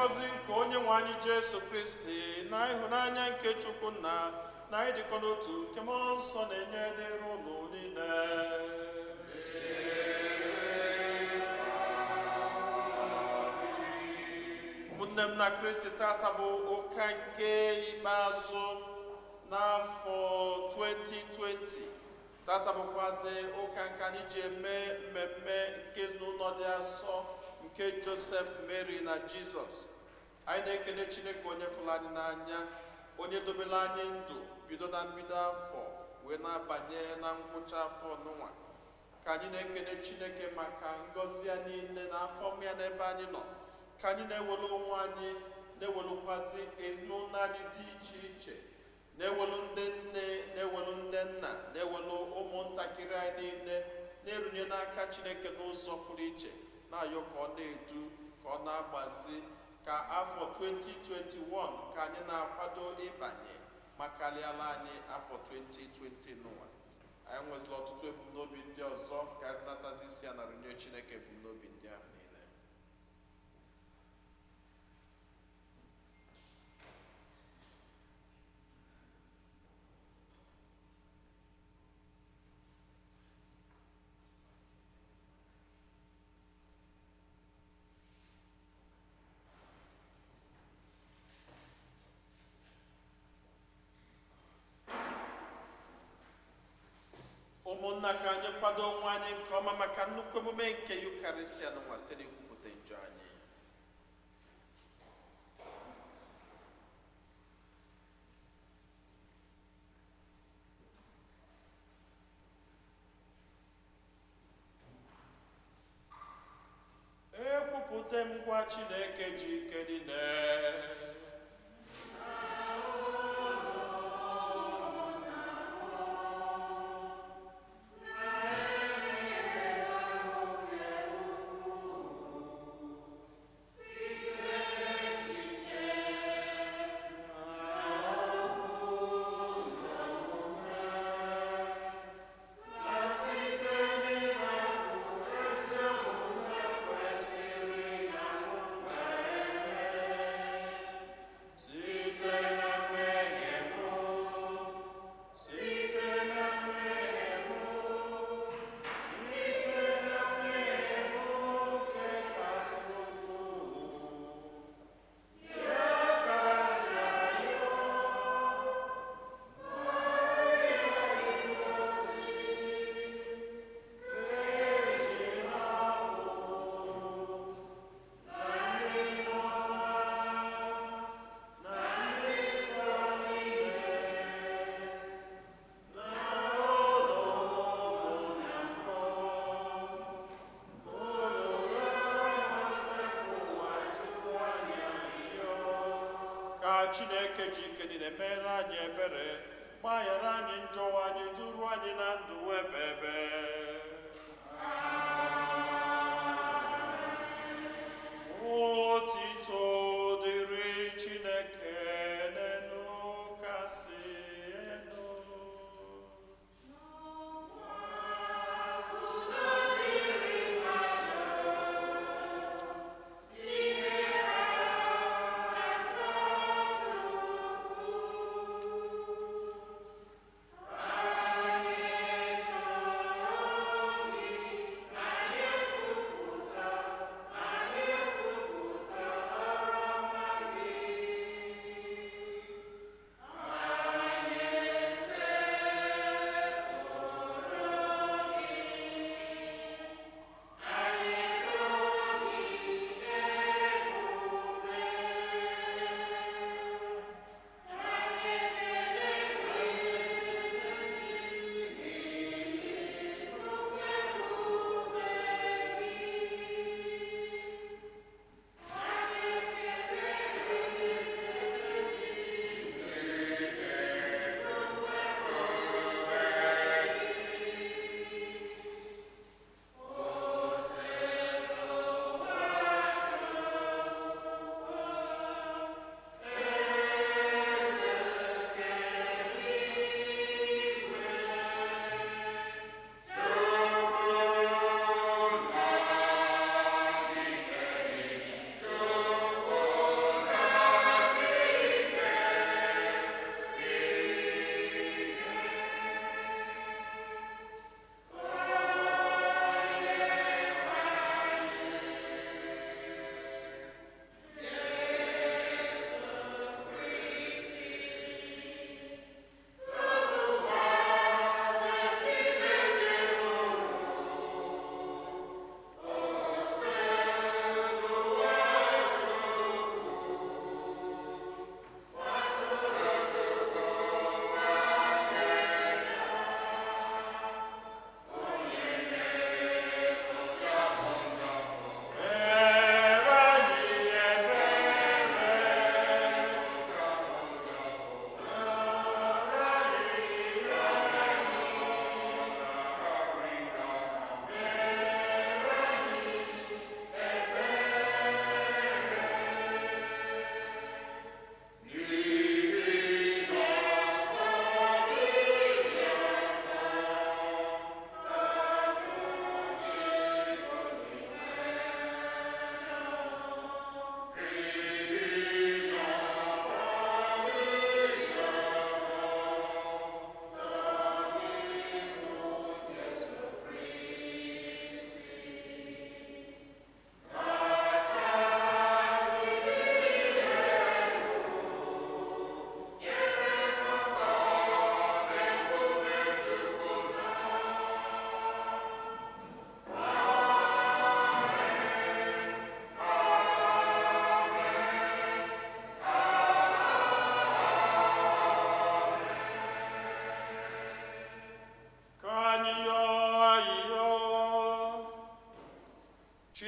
Ngọzi nke onye nwe anyị Jesu Kristi na ịhụnanya nke Chukwu nna na ịdịkọ n'otu nke mmụọ nsọ na-enye dịrị unu niile. Ụmụnne m na Kristi, tata bụ ụka nke ikpeazụ n'afọ 2020. Tata bụkwazi ụka nke anyị ji eme mmemme nke ezinụlọ dị asọ nke Joseph, Mary na Jizọs. Anyị na-ekele Chineke onye fụrụ anyị n'anya, onye dobere anyị ndụ bido na mbido afọ wee na-abanye na ngwụcha afọ n'ụwa. Ka anyị na-ekele Chineke maka ngọzi ya niile na afọ ọma ya n'ebe anyị nọ. Ka anyị na-ewere onwe anyị, na-ewerukwazi ezinụlọ anyị dị iche iche, na-ewelu ndị nne, na-ewelu ndị nna, na-ewelu ụmụntakịrị anyị niile, na-erunye n'aka Chineke n'ụzọ pụrụ iche, na-ayọ ka ọ na-edu, ka ọ na-agbazi, ka afọ 2021 ka anyị na-akwado ịbanye ma karịala anyị afọ 2020 n'ụwa. Anyị nwezila ọtụtụ ebumnobi ndị ọzọ ka anyị natazi isi ya na runye Chineke ebumnobi ndị ahụ niile. Ụmụnna, ka anyị kwado onwe anyị nke ọma maka nnukwu emume nke Yukaristia n'ụwa site n'ikwupụta njọ anyị. Ekwupụta m ngwa Chineke ji ike niile. Chineke ji ike niile mere anyị ebere, gbaghara anyị njọ anyị, duru anyị na ndụ ebe ebe. Otito dịrị Chineke n'elu kasị elu.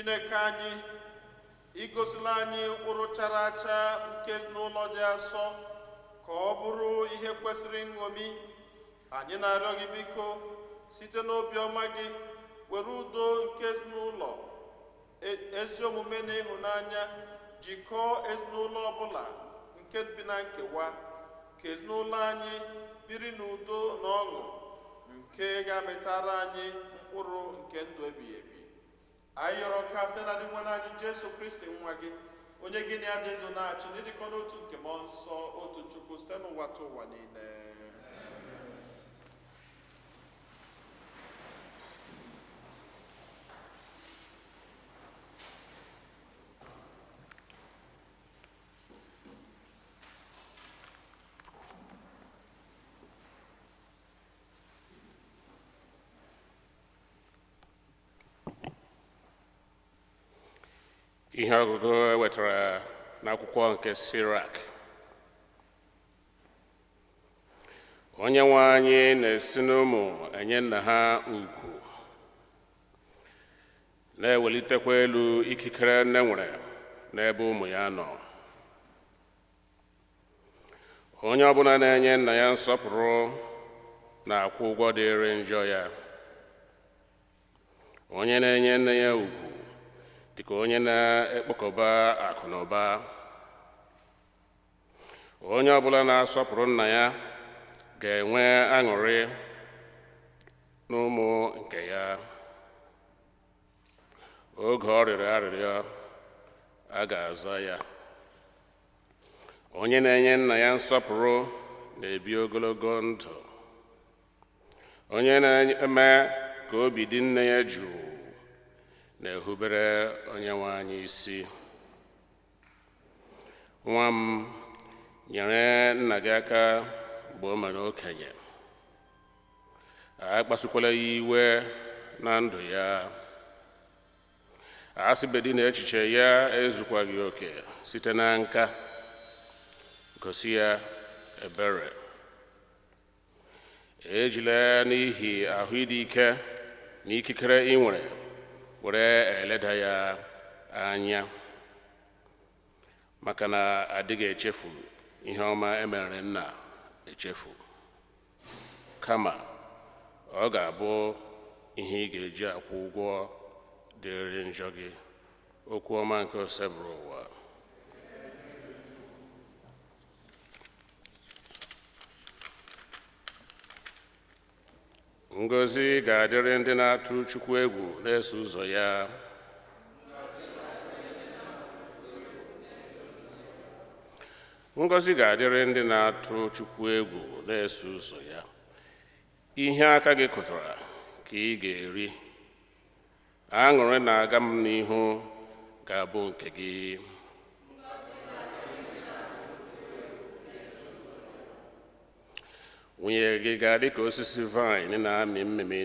Chineke anyị, igosila anyị ụkpụrụ chara acha nke ezinụlọ dị asọ ka ọ bụrụ ihe kwesịrị nṅomi. Anyị na-arịọ gị biko, site n'obiọma gị, were udo nke ezinụlọ, ezi omume na ịhụnanya jikọọ ezinụlọ ọbụla nke bi na nkewa, ka ezinụlọ anyị biri n'udo na ọṅụ nke ga-amịtara anyị mkpụrụ nke ndụ ebighị ebi. Anyị yọrọ ka site na Dinwenụ anyị Jesu Kristi nwa gị, onye gị na ya dị ndụ na-achị n'ịdịkọ n'otu nke Mmụọ Nsọ, otu Chukwu, site n'ụwa ta ụwa niile. Ihe ọgụgụ e wetara n'akwụkwọ nke Sirak. Onye nwe anyị na-esi n'ụmụ enye nna ha ugwu, na-ewelitekwa elu ikikere nne nwere n'ebe ụmụ ya nọ. Onye ọbụla na-enye nna ya nsọpụrụ na-akwụ ụgwọ dịịrị njọ ya. Onye na-enye nne ya ugwu dịka onye na-ekpokọba akụ na ụba. Onye ọbụla na-asọpụrụ nna ya ga-enwe aṅụrị n'ụmụ nke ya. Oge ọ rịọrọ arịrịọ, a ga-aza ya. Onye na-enye nna ya nsọpụrụ na-ebi ogologo ndụ. Onye na-eme ka obi dị nne ya jụụ na-ehubere onye nwe anyị isi. Nwa m, nyere nna gị aka mgbe o mere okenye. Akpasukwala ya iwe na ndụ ya. Asịbedị na echiche ya ezukwaghị oke site na nka, gosi ya ebere. Ejila n'ihi ahụ ịdị ike na ikikere ị nwere were eleda ya anya, maka na adịghị echefu ihe ọma emere nna echefu, kama ọ ga-abụ ihe ị ga-eji akwụ ụgwọ dịrị njọ gị. Okwu ọma nke Osebụrụwa. Ngọzi ga-adịrị ndị na-atụ Chukwu egwu na-eso ụzọ ya. Ngọzi ga-adịrị ndị na-atụ Chukwu egwu na-eso ụzọ ya. Ihe aka gị kụtara ka ị ga-eri. Aṅụrị na-aga m n'ihu ga-abụ nke gị. Nwunye gị ga-adị ka osisi vaịn na-amị mmịmị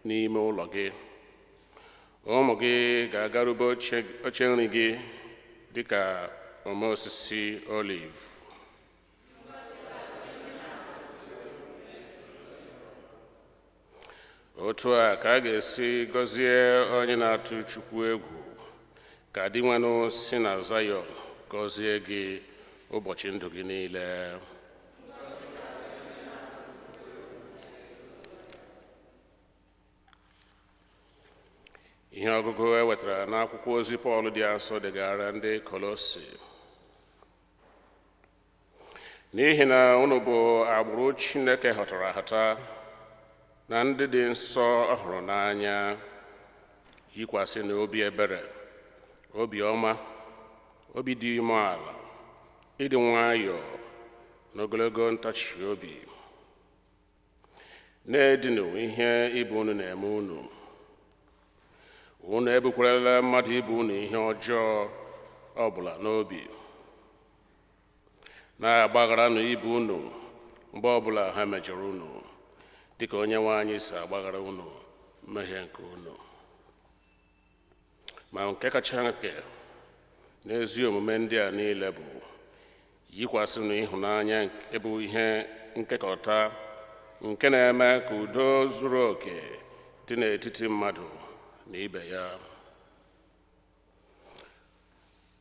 n'ime ụlọ gị. Ụmụ gị ga-agarube oche nri gị dị ka ome osisi oliv. Otu a ka a ga-esi gọzie onye na-atụ Chukwu egwu, ka Dinwenụ si na Zayọn gọzie gị ụbọchị ndụ gị niile. Ihe ọgụgụ e wetara n'akwụkwọ ozi Pọl dị asọ degara ndị Kolosi. N'ihi na unu bụ agbụrụ Chineke họtara ahọta na ndị dị nsọ ọ hụrụ n'anya, yikwasị na obi ebere, obi ọma, obi dị umeala, ịdị nwayọọ na ogologo ntachi obi. Na-edinu ihe ibe unu na-eme unu. Unu ebukwarala mmadụ ibe unu ihe ọjọọ ọbụla n'obi. Na-agbagharanụ ibe unu mgbe ọbụla ha mejọrọ unu, dịka onye nwe anyị si agbaghara unu mmehie nke unu. Ma nke kacha nke n'ezi omume ndị a niile bụ yikwasịnụ ịhụnanya nke bụ ihe nkekọta nke na-eme ka udo zuru oke dị n'etiti mmadụ na ibe ya.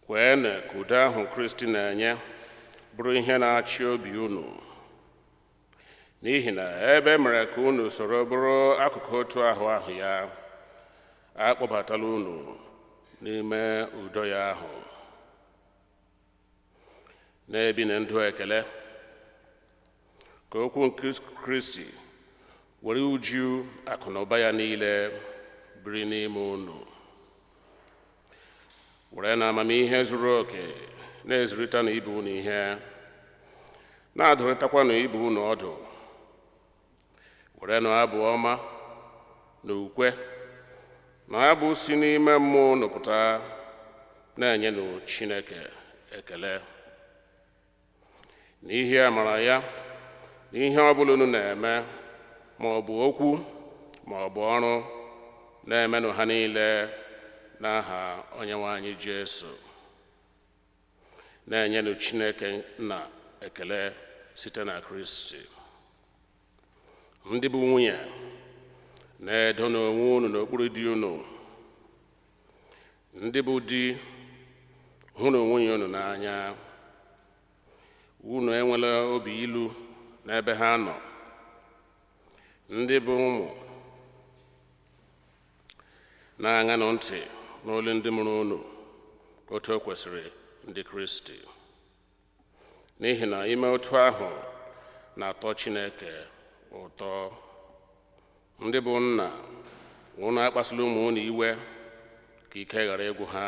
Kweenụ ka udo ahụ Kristi na-enye bụrụ ihe na-achị obi unu, n'ihi na ebe e mere ka unu soro bụrụ akụkụ otu ahụ ahụ ya, a kpọbatala unu n'ime udo ya ahụ. Na-ebi na ndụ ekele, ka okwu nke Kristi were uju akụ na ụba ya niile biri n'ime unu, were na amamihe zuru oke na-ezurịta na ibe unu ihe, na-adụrịtakwanụ ibe unu ọdụ, were na abụ ọma na ukwe na abụ si n'ime mmụọ unu pụta na-enyenụ Chineke ekele. N'ihi amara ya, n'ihe ọ bụla unu na-eme, ma ọ bụ okwu ma ọ bụ ọrụ, na-emenụ ha niile n'aha Onyenwe anyị Jesu, na-enyenụ Chineke nna ekele site na Kristi. Ndị bụ nwunye, na-edo n'onwe unu n'okpuru di unu. Ndị bụ di, hụnụ nwunye unu n'anya. Unu enwela obi ilu n'ebe ha nọ. Ndị bụ ụmụ, na-aṅanụ ntị n'olu ndị mụrụ unu otu o kwesịrị ndị Kristi, n'ihi na ime otu ahụ na-atọ Chineke ụtọ. Ndị bụ nna, unu akpasula ụmụ unu iwe, ka ike ghara ịgwụ ha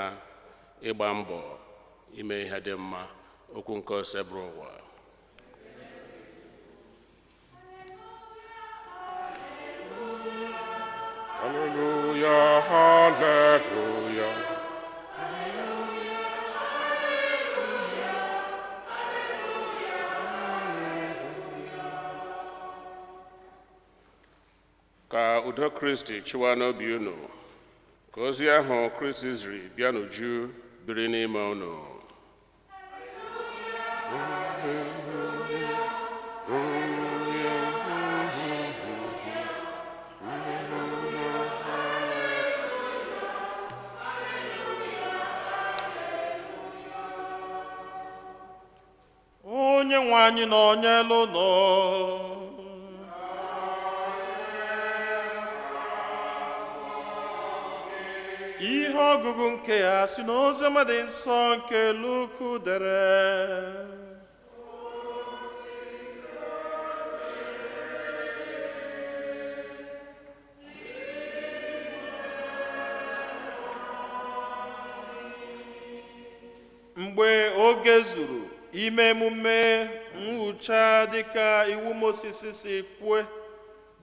ịgba mbọ ime ihe dị mma. Okwu nke Osebụrụwa. Hallelujah, hallelujah. Ka udo Kristi chịwa n'obi unu, ka ozi ahụ Kristi ziri bịa n'uju biri n'ime unu. Onye nwe anyị na onye elu nọ. Ihe ọgụgụ nke ya si n'Oziọma dị nsọ nke Luku dere. Mgbe oge zuru ime emume nhicha dịka iwu Mozis si kwue,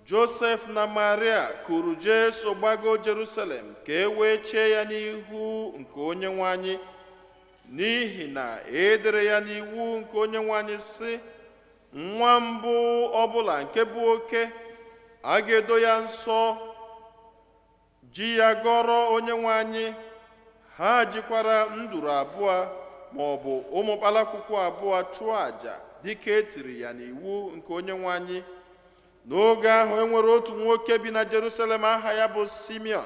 Josef na Maria kuru Jesu gbago Jerusalem ka e wee chee ya n'ihu nke Onyenwe anyị, n'ihi na e dere ya n'iwu nke Onyenwe anyị sị, nwa mbụ ọbụla nke bụ oke a ga-edo ya nsọ, ji ya gọrọ Onyenwe anyị. Ha jikwara nduru abụọ ma ọ bụ ụmụ kpalakwukwu abụọ chụọ àjà dịka e tiri ya n'iwu nke Onyenwe anyị. N'oge ahụ e nwere otu nwoke bi na Jerusalem aha ya bụ Simeon.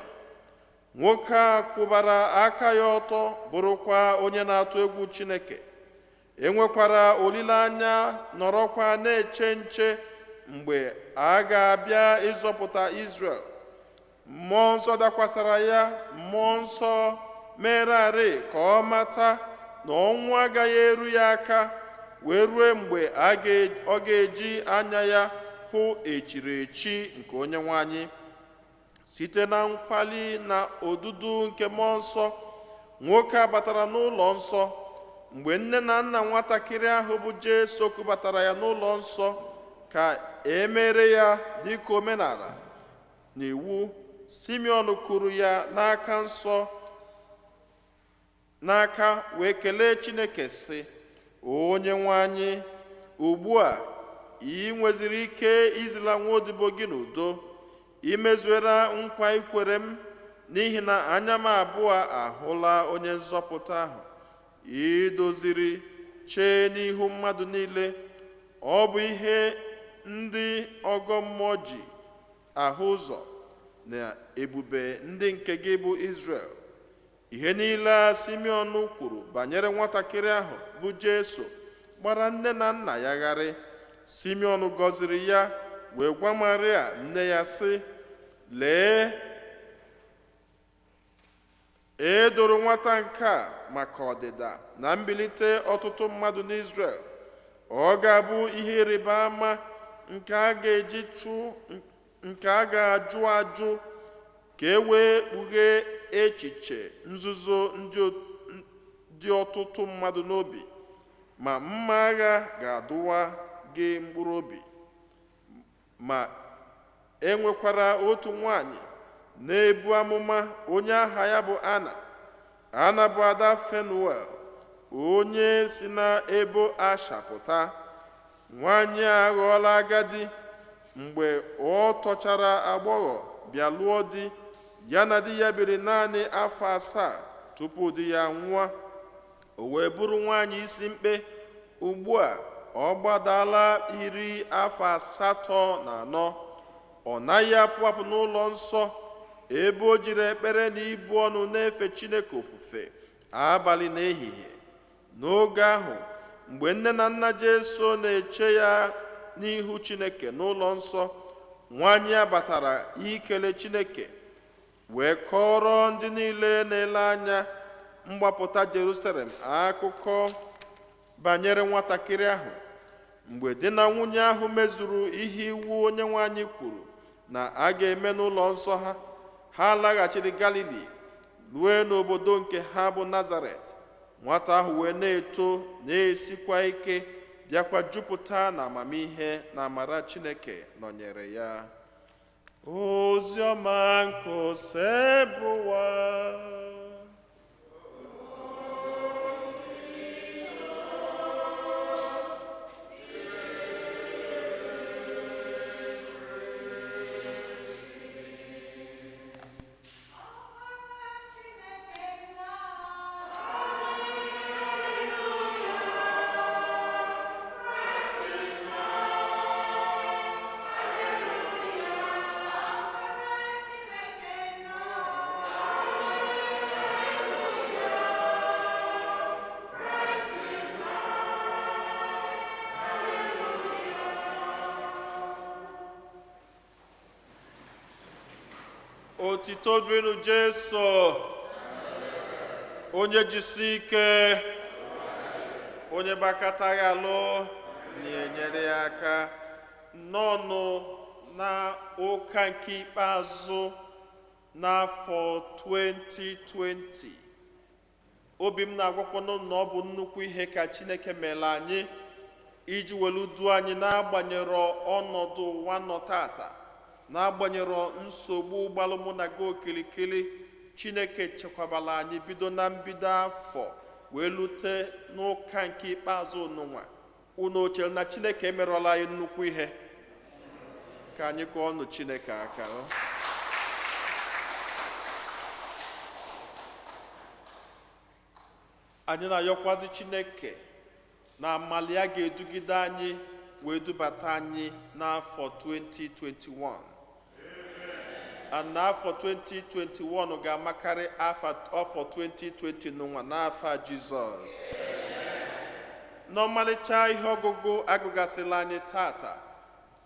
Nwoke a kwụbara aka ya ọtọ, bụrụkwa onye na-atụ egwu Chineke. E nwekwara olileanya, nọrọkwa na-eche nche mgbe a ga-abịa ịzọpụta Izrel. Mmụọ nsọ dakwasara ya, mmụọ nsọ merarị ka ọ mata na ọnwụ agaghị eru ya aka wee rue mgbe ọ ga-eji anya ya hụ echiri echi nke Onyenwe anyị. Site na nkwali na odudu nke mmụọ nsọ, nwoke a batara n'ụlọ nsọ. Mgbe nne na nna nwatakịrị ahụ bụ Jesu kubatara ya n'ụlọ nsọ ka e mere ya dịka omenala na iwu, Simeon kuru ya n'aka nsọ n'aka wee kelee Chineke sị, Onyenwe anyị, ugbu a ị nweziri ike izila nwa odibo gị n'udo. I mezuela nkwa i kwere m, n'ihi na anya m abụọ ahụla onye nzọpụta ahụ ị doziri chee n'ihu mmadụ niile. Ọ bụ ihe ndị ọgọ mmụọ ji ahụ ụzọ na ebube ndị nke gị bụ Izrel. Ihe niile a Simeon kwuru banyere nwatakịrị ahụ bụ Jesu gbara nne na nna ya gharị. Simeon gọziri ya wee gwa Maria nne ya sị, lee, e doro nwata nke a maka ọdịda na mbilite ọtụtụ mmadụ n'Izrel. Ọ ga-abụ ihe ịrịba ama nke a ga-eji chụ nke a ga-ajụ ajụ, ka e wee kpughee echiche nzuzo ndị dị ọtụtụ mmadụ n'obi, ma mma agha ga-adụwa gị mkpụrụ obi. Ma e nwekwara otu nwanyị na-ebu amụma, onye aha ya bụ Ana. Ana bụ ada Fenuel, onye si n'ebo Asha pụta. Nwanyị a aghọọla agadi. Mgbe ọ tọchara agbọghọ bịa lụọ di, ya na di ya biri naanị afọ 7 tupu di ya nwụọ. O wee bụrụ nwaanyị isi mkpe. Ugbu a ọ gbadala 84. Ọ naghị apụ apụ n'ụlọ nsọ, ebe o jiri ekpere na ibu ọnụ na-efe Chineke ofufe abalị na ehihie. N'oge ahụ, mgbe nne na nna Jesu na-eche ya n'ihu Chineke n'ụlọ nsọ, nwaanyị a batara ikele Chineke, wee kọọrọ ndị niile na-ele anya mgbapụta Jerusalem akụkọ banyere nwatakịrị ahụ. Mgbe di na nwunye ahụ mezuru ihe iwu Onyenwe anyị kwuru na a ga-eme n'ụlọ nsọ ha, ha laghachiri Galili, rue n'obodo nke ha bụ Nazaret. Nwata ahụ wee na-eto, na-esikwa ike, bịakwa jupụta na amamihe na amara Chineke nọnyere ya. Oziọma nke Osebụwa. Otito dịrịnụ Jesu, onye jisi ike, onye gbakọtaghị alụ na-enyere ya aka. Nnọọnụ na ụka nke ikpeazụ n'afọ 2020. Obi m na-agwakwanụ na ọ bụ nnukwu ihe ka Chineke mere anyị iji welu duo anyị n'agbanyere ọnọdụ ụwa nọ tata, n'agbanyere nsogbu gbalụ mụ na gị okirikiri. Chineke chekwabala anyị bido na mbido afọ wee lute n'ụka nke ikpeazụ n'ụwa. Unu chere na Chineke emerọla anyị nnukwu ihe? Ka anyị kụọ ọnụ Chineke aka. Anyị na-ayọkwazi Chineke na amali ya ga-edugide anyị wee dubata anyị n'afọ 2021. And n'afọ 2021 ga-amakarị afọ 2020 n'ụwa n'afọ a Jizọs. N'ọmalịcha ihe ọgụgụ agụgasịla anyị tata,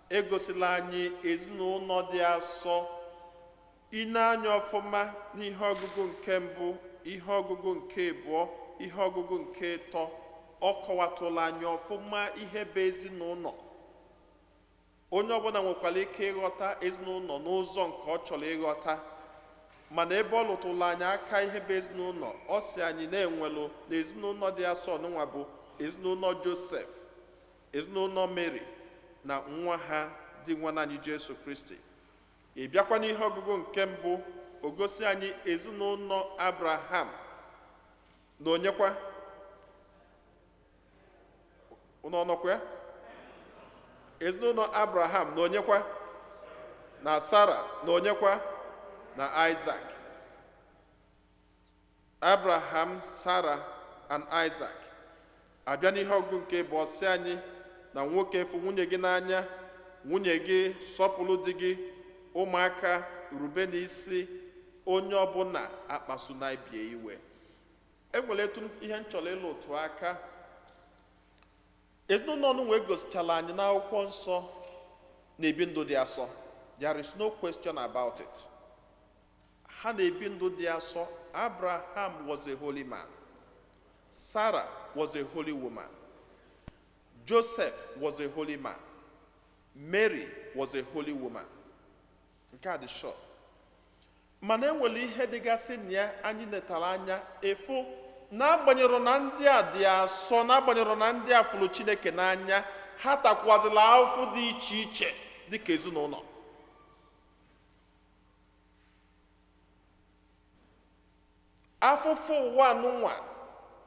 egosila anyị ezinụlọ dị asọ. I nee anya ọfụma n'ihe ọgụgụ nke mbụ, ihe ọgụgụ nke abụọ, ihe ọgụgụ nke ịtọ, ọ kọwatụla anyị ọfụma ihe bụ ezinụlọ. Onye ọbụla nwekwara ike ịghọta ezinụlọ n'ụzọ nke ọ chọrọ ịghọta, mana ebe ọ lụtụla anyị aka ihe bụ ezinụlọ, ọ sị anyị na-enwelụ na ezinụlọ dị asọ n'ụwa bụ ezinụlọ Josef, ezinụlọ Mary na nwa ha dị nwa anyị Jesu Kristi. Ị bịakwa n'ihe ọgụgụ nke mbụ, o gosi anyị ezinụlọ Abraham na onyekwa? Unu ọnọkwa ya? Ezinụlọ Abraham na onyekwa? Na Sara na onyekwa? Na Isaac. Abraham, Sarah and Isaac. Abịa n'ihe ọgụgụ nke bụ ọsị anyị na nwoke fụ nwunye gị n'anya, nwunye gị sọpụrụ di gị, ụmụaka rube n'isi, Onye ọbụla akpasuna ibie iwe. Enwere etu ihe m chọrọ ịlụ otu aka. Ezinụlọ ọnụ wee gosichala anyị n'Akwụkwọ Nsọ na-ebi ndụ dị asọ. There is no question about it. Ha na-ebi ndụ dị asọ. Abraham was a holy man. Sarah was a holy woman. Joseph was a holy man. Mary was a holy woman. Nke a dị sure. Mana enwere ihe dịgasị na ya anyị netara anya efu. N'agbanyeghị na ndị a dị asọ, n'agbanyeghị na ndị a fụrụ Chineke n'anya, ha takwazịla ahụhụ dị iche iche dịka ezinụlọ. Afụfụ ụwa nụnwa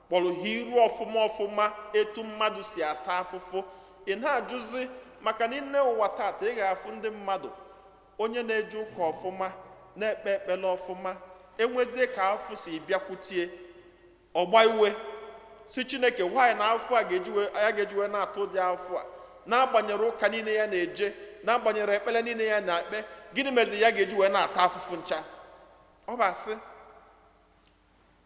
kpọrọ ha iru ọfụma ọfụma etu mmadụ si ata afụfụ. Ị na-ajụzi maka na nne ụwa tata ị ga-afụ ndị mmadụ, onye na-eje ụka ọfụma, na-ekpe ekpere ọfụma, enwezie ka afụ si bịakwutie, ọgba iwe si Chineke nwaanyị na afụ a ya ga-eji wee na-atụ ụdị afụ a, n'agbanyeghị ụka niile ya na-eje, n'agbanyeghị ekpere niile ya na-ekpe, gịnị mezi ya ga-eji wee na-ata afụfụ ncha? Ọ bụ asị.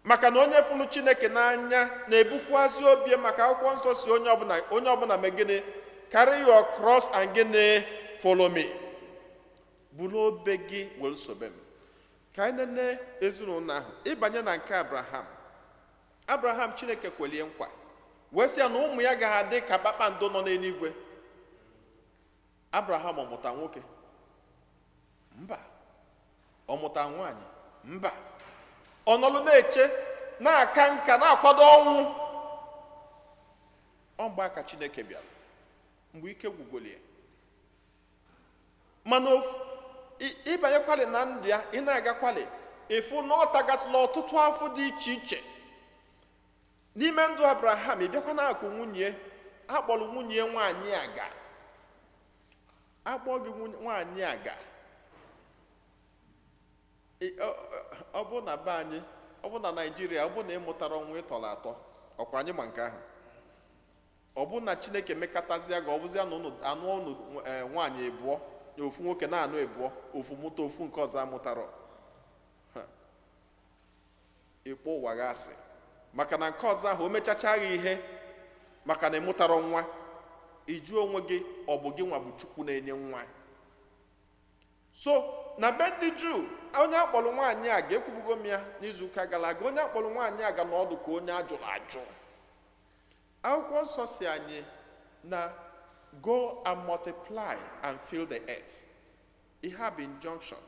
Maka na onye fụrụ Chineke n'anya na-ebukwazi obi, maka Akwụkwọ Nsọ si onye ọbụla, onye ọbụla mee gịnị? Carry your cross and gịnị? Follow me. Buru obe gị were sobe m. Ka anyị nene ezinụlọ ahụ. Ịbanye na nke Abraham. Abraham, Chineke kwelie nkwa wee sị ya na ụmụ ya ga-adị ka kpakpando nọ n'eluigwe. Abraham ọ mụta nwoke? Mba. Ọ mụta nwaanyị? Mba. Ọ nọlụ na-eche, na-aka nka, na-akwado ọnwụ. Ọ mgbe aka Chineke bịara, mgbe ike gwugwolie. Mana ịbanyekwalị na ndụ ya, ị na-agakwalị ịfụ na ọ tagasịla ọtụtụ afọ dị iche iche n'ime ndụ Abraham. Ị bịakwa na-akụ nwunye, akpọrọ nwunye nwaanyị aga, akpọ gị nwaanyị aga. Ọ bụ na be anyị, ọ bụ na Naịjirịa, ọ bụ na ị mụtara ọnwa ịtọrọ atọ, ọkwa anyị ma nke ahụ. Ọ bụ na Chineke mekatazịa gị, ọ bụzịa na unu anụ unu nwaanyị ebụọ, na ofu nwoke na-anụ ebụọ, ofu mụta ofu, nke ọzọ amụtara, ịkpọ ụwa gị asị, maka na nke ọzọ ahụ o mechacha gị ihe, maka na ị mụtara nwa. Ị jụọ onwe gị, ọ bụ gị nwa bụ Chukwu na-enye nwa? So na be ndị Juu, onye akpọrọ nwaanyị a ga-ekwubugo m ya n'izuụka gara aga, onye akpọrọ nwaanyị a ga n'ọdụ ka onye ajụrụ ajụ. Akwụkwọ Nsọ si anyị na go and multiply and fill the earth. Ihe a bụ injunction.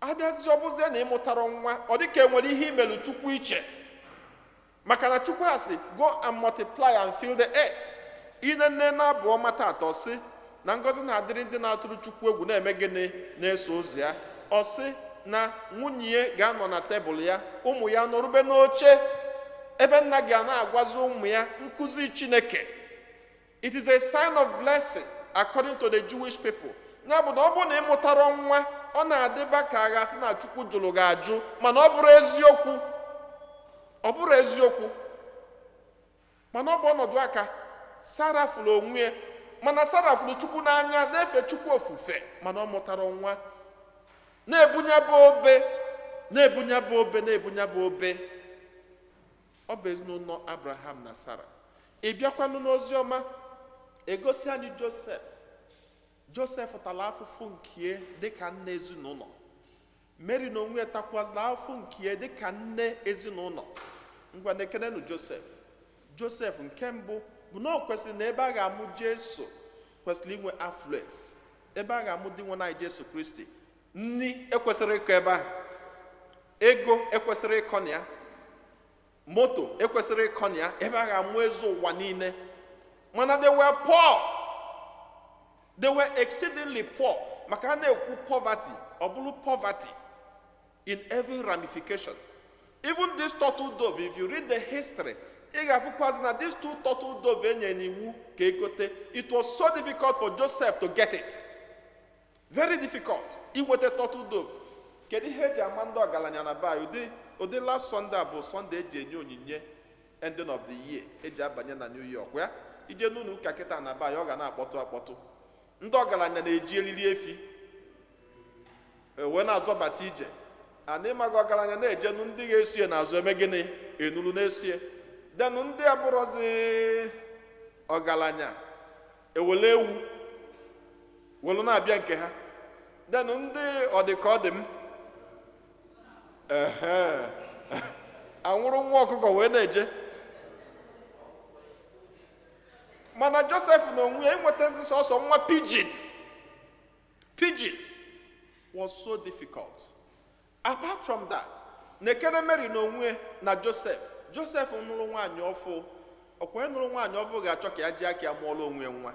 Abịazi ọbụzie na ịmụtara nwa, ọ dịka enwere ihe imelu Chukwu iche, maka na Chukwu a sị go and multiply and fill the earth. Inene na-abụ ọma tata, sị na ngọzi na-adịrị ndị na-atụrụ Chukwu egwu, na-eme gịnị? Na-eso ụzọ ya. Ọ sị na nwunye ya ga-anọ na tebụl ya, ụmụ ya nọrube n'oche ebe nna ga na-agwazi ụmụ ya nkụzi Chineke. It is a sign of blessing according to the Jewish people. Ya bụ na ọ bụrụ na ị mụtara nwa, ọ na-adịba ka agha sị na Chukwu jụrụ gị ajụ, mana ọ bụrụ eziokwu, ọ bụrụ eziokwu. Mana ọ bụ ọnọdụ aka Sara fụrụ onwe ya, mana Sara fụrụ Chukwu n'anya, na-efe Chukwu ofufe, mana ọ mụtara nwa, na-ebunye bụ obe, na-ebunye bụ obe, na-ebunye bụ obe. Ọ bụ ezinụlọ Abraham na Sara. Ị bịakwanụ n'ozi ọma, egosi anyị Josef. Josef tara afụfụ nke dịka nne ezinụlọ. Mary na onwe ya takwazila afụfụ nke dịka nne ezinụlọ. Ngwa, na-ekenenụ Josef. Josef nke mbụ bụ na ọ kwesịrị na ebe a ga-amụ Jesu kwesịrị inwe affluence. Ebe a ga-amụ dị nwe anyị Jesu Kristi, nni ekwesịrị ịkọ ebe ahụ, ego ekwesịrị ịkọ na ya, moto ekwesịrị ịkọ na ya, ebe a ga-amụ eze ụwa niile. Mana they were poor, they were exceedingly poor. Maka ha na-ekwu poverty, ọ bụrụ poverty in every ramification. Even this turtle dove, if you read the history, ị ga-afụkwazi na these two turtle dove enye n'iwu ka egote, it was so difficult for Joseph to get it. Very difficult inweta turtle dove. Kedu ihe eji ama ndị ọgaranya na be anyị? Ụdị last Sunday a bụ Sunday eji enye onyinye ending of the year, eji abanye na New York ya. Ije n'ụlọ ụka kịta na be anyị, ọ ga na-akpọtụ akpọtụ. Ndị ọgaranya na-eji eriri efi wee na-azọbata ije. Ana ịmaghị ọgaranya na-ejenu ndị ga-esie n'azụ eme gịnị enulu na-esie. Denụ ndị abụrọzi ọgaranya ewele ewu welu na-abịa nke ha. Denụ ndị ọ dị ka ọ dị m ehe anwụrụ nwa ọkụkọ wee na-eje. Mana Joseph na onwe ya enwetazi sọsọ nwa pigeon. Pigeon was so difficult. Apart from that, Nekene Mary na onwe na Joseph. Joseph nụrụ nwaanyị ọfụ. Ọkwa nụrụ nwaanyị ọfụ ga-achọ ka ya ji aka ya mụọrọ onwe nwa.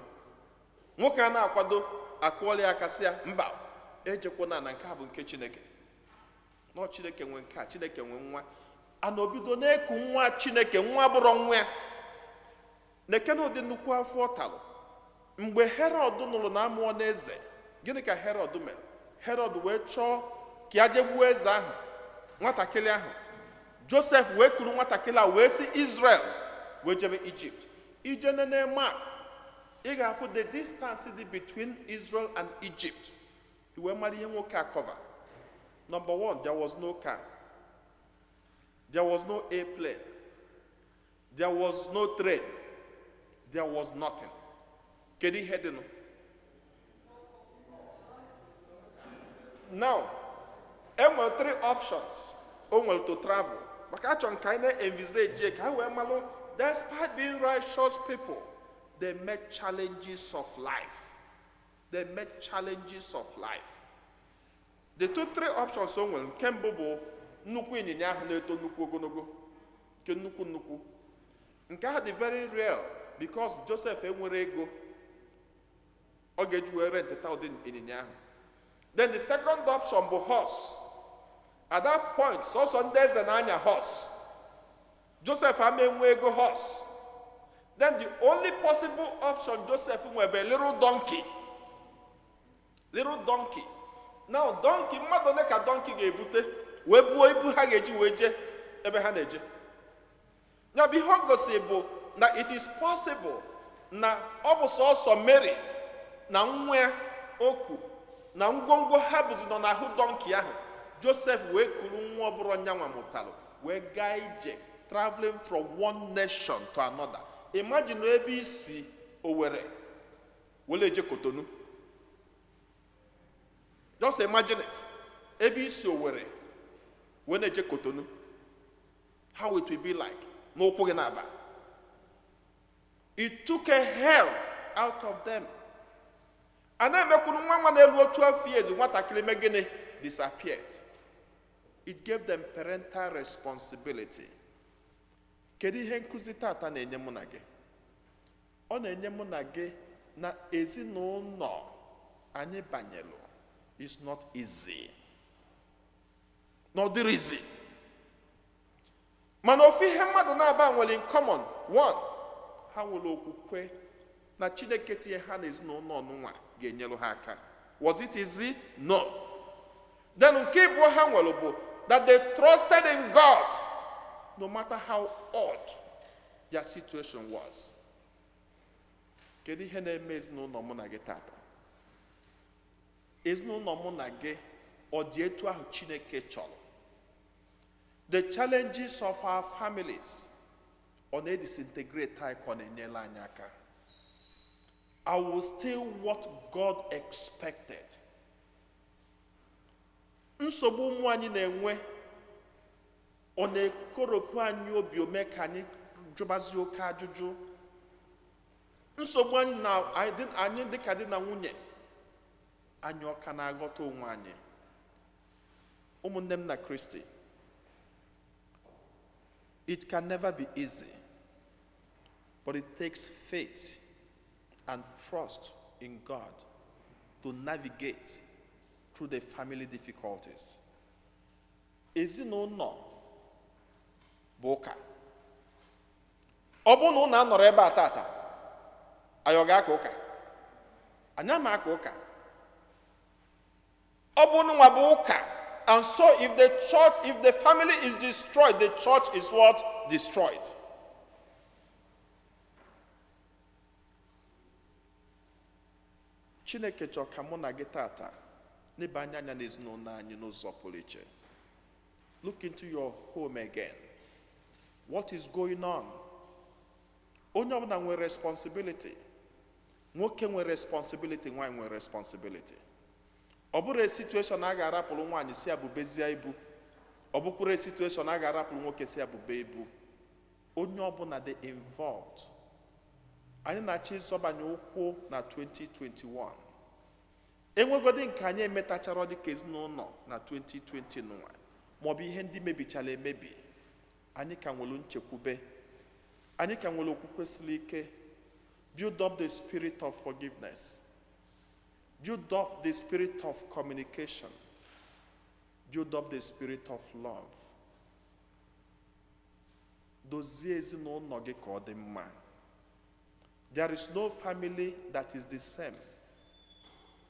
Nwoke a na-akwado akụọla ya aka sị ya mba, ejekwana na nke a bụ nke Chineke. Nọ Chineke nwe nke a, Chineke nwe nwa. A na obido na-eku nwa Chineke, nwa bụrụ nwa ya. Nekene ụdị nnukwu afọ ọ talụ. Mgbe Herod nụrụ na amụọ n'eze, gịnị ka Herod mere? Herod wee chọọ ka ya jee gbuo eze ahụ, nwatakịrị ahụ. Joseph wee kuru nwatakịrị a wee si Israel wee jebe Egypt. Ije nene map, ị ga-afụ the distance dị between Israel and Egypt. I wee mara ihe nwoke a cover. Number one, there was no car. There was no airplane. There was no train. There was nothing. Kedu ihe dịnụ? Now, e nwere three options o nwere to travel. Maka achọ nke anyị na-envisage ka ha wee malụ, despite being righteous people, they met challenges of life. They met challenges of life. The three options o nwere, nke mbụ bụ nnukwu ịnyịnya ahụ na-eto nnukwu ogologo, nke nnukwu nnukwu. Nke ahụ dị very real because Joseph enwere ego ọ ga-eji wee rentịta ụdị ịnyịnya ahụ. Then the second option bụ horse. At that point, sọsọ ndị eze na-anya horse. Joseph ama enwe ego horse. Then the only possible option Joseph nwere bụ a little donkey. Little donkey. Now donkey, mmadụ ole ka donkey ga-ebute wee buo ibu ha ga-eji wee jee ebe ha na-eje. Ya bụ ihe ọ gosi bụ na it is possible na ọ bụ sọsọ Mary na nwa ya oku na ngwongwo ha bụzi nọ n'ahụ donkey ahụ. Joseph wee kuru nwa ọbụrụ nyanwa mụtalụ wee gaa ije, traveling from one nation to another. Imagine ebe isi Owerri wee eje Cotonou. Just imagine it. Ebe isi Owerri wee na-eje Cotonou. How it will be like n'ụkwụ gị na-aba. It took a hell out of them. A na-emekwuru nwa nwa na-elu 12 years nwatakịrị mee gịnị? Disappeared. It gave them parental responsibility. Kedu ihe nkụzi tata na-enye mụ na gị? Ọ na-enye mụ na gị na ezinụlọ anyị banyelụ is not easy. Na ọ dịrị easy. Mana ofu ihe mmadụ na-aba nwere in common, one, ha nwere okwukwe na Chineke tinye ha n'ezinụlọ ọnụnwa ga-enyere ha aka. Was it easy? No. Then nke ịbụọ ha nwere bụ that they trusted in God no matter how odd their situation was. Kedu ihe na-eme ezinụlọ mụ na gị tata? Ezinụlọ mụ na gị ọ dị etu ahụ Chineke chọrọ? The challenges of our families ọ na-edisintegrate anyị ka ọ na-enyere anyị aka? I will still what God expected. Nsogbu ụmụ anyị na-enwe ọ na-ekoropụ anyị obi ome ka anyị jụbazie oke ajụjụ. Nsogbu anyị na anyị dịka di na nwunye anyị ọ ka na-aghọta onwe anyị? Ụmụnne m na Kristi, it can never be easy, but it takes faith and trust in God to navigate through the family difficulties. Ezinụlọ bụ ụka. Ọ bụrụ na ụnụ anọrọ ebe a tata, anyị ọ ga-aka ụka? Anyị ama aka ụka. Ọ bụ nwa bụ ụka. And so if the church, if the family is destroyed, the church is what? Destroyed. Chineke chọrọ ka mụ na gị tata n'ebe anya anya n'ezinụlọ anyị n'ụzọ pụrụ iche. Look into your home again. What is going on? Onye ọbụla nwere responsibility. Nwoke nwere responsibility, nwaanyị nwere responsibility. Ọ bụrụ a situation a ga-arapụrụ nwaanyị si abụbezie ibu, ọ bụkwuru a situation a ga-arapụrụ nwoke si abụbe ibu. Onye ọbụla dị involved. Anyị na-achọ ịzọbanye ụkwụ na 2021. Enwegodi nke anyị emetachara dịka ezinụlọ na 2020 nwa, maọbụ ihe ndị mebichara emebi, anyị ka nwere nchekwube, anyị ka nwere okwukwe siri ike. Build up the spirit of forgiveness. Build up the spirit of communication. Build up the spirit of love. Dozie ezinụlọ gị ka ọ dị mma. There is no family that is the same.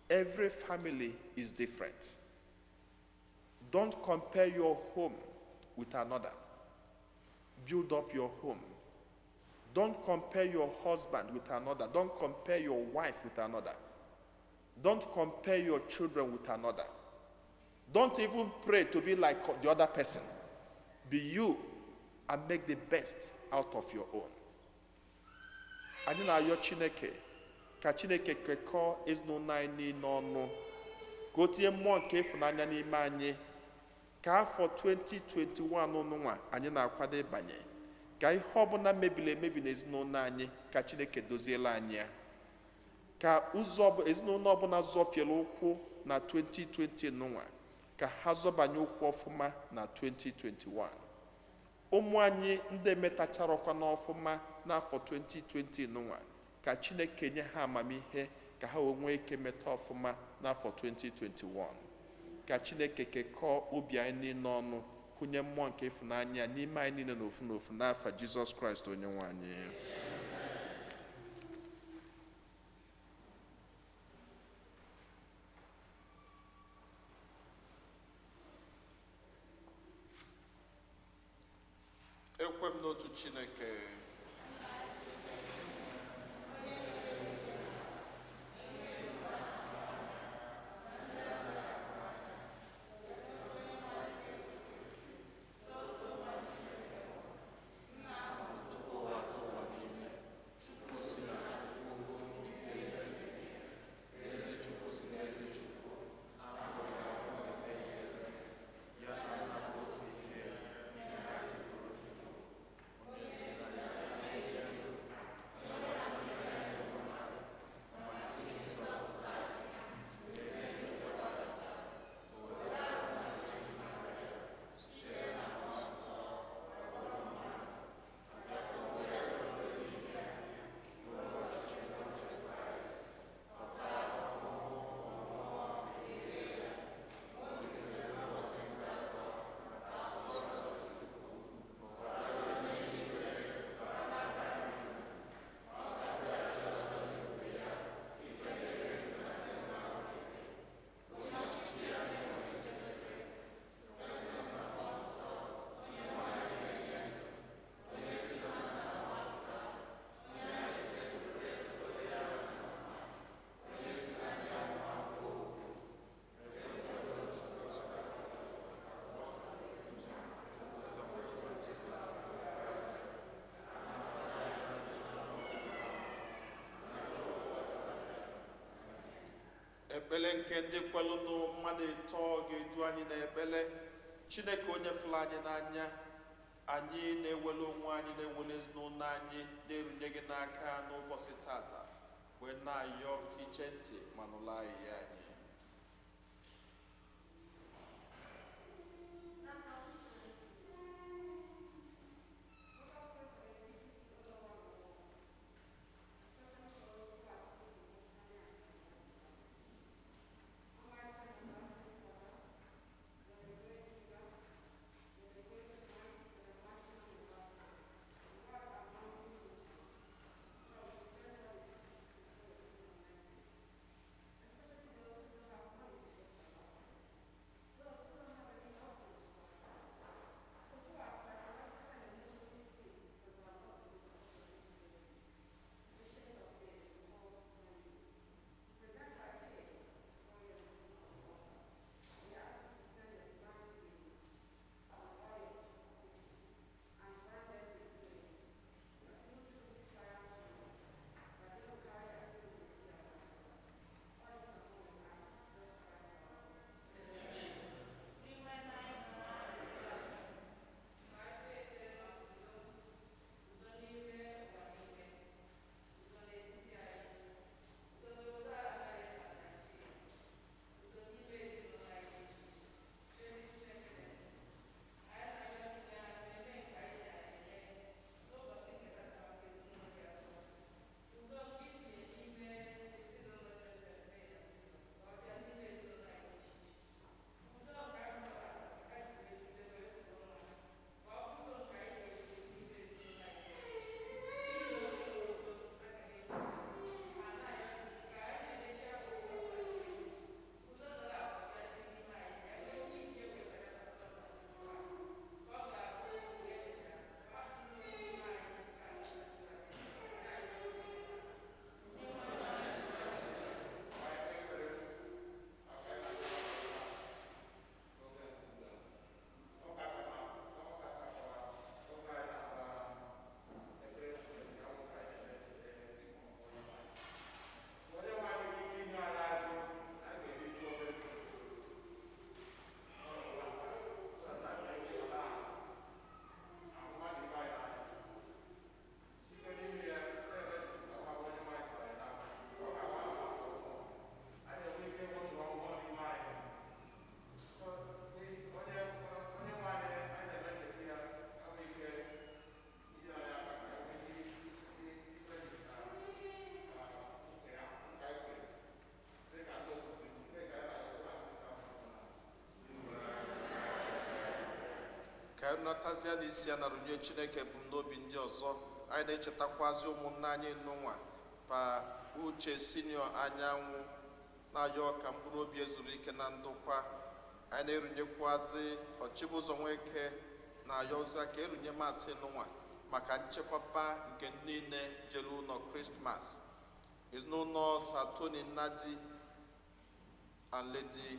Every family is different. Don't compare your home with another. Build up your home. Don't compare your husband with another. Don't compare your wife with another. Don't compare your children with another. Don't even pray to be like the other person. Be you and make the best out of your own. Anyị na-ayọ Chineke ka Chineke kekọọ ezinụlọ anyị niile ọnụ, ka o tinye mmụọ nke ịfụnanya n'ime anyị, ka afọ 2021 nụnwa anyị na-akwado ịbanye, ka ihe ọbụla mebiri emebi n'ezinụlọ anyị ka Chineke doziela anyị ya, ka ụzọ ezinụlọ ọbụla zọfiere ụkwụ na 2020 nụnwa ka ha zọbanye ụkwụ ọfụma na 2021. Ụmụ anyị ndị emetacharọkwa n'ọfụma n'afọ 2020 nụnwa, ka Chineke nye ha amamihe ka ha wee nwee ike meta ọfụma n'afọ 2021. Ka Chineke kekọọ obi anyị niile ọnụ, kụnye mmụọ nke ịfụnanya n'ime anyị niile n'ofu n'ofu n'afa Jizọs Kraịst onye nwe anyị. Ekwe m n'otu Chineke, ekpele nke ndị kwelụnụ mmadụ ịtọ ga-edu anyị n'ekpele. Chineke onye fụrụ anyị n'anya, anyị na-ewele onwe anyị, na-ewele ezinụlọ anyị, na-erunye gị n'aka n'ụbọchị tata, wee na-ayọ ka iche ntị ma nụla ahịhịa anyị. Anyị natazie n'isi ya na runye Chineke ebumnobi ndị ọzọ. Anyị na-echetakwazi ụmụnne anyị n'ụwa pa Uche Sinio Anyanwụ na-ayọ ka mkpụrụ obi ezuru ike na ndokwa. Anyị na-erunyekwazi Ọchịbụzọ Nweke na-ayọ ụzọ ka erunye masị n'ụwa maka nchekwaba nke ndị niile jere ụlọ Krismas. Ezinụlọ Satoni Nnadi and Lady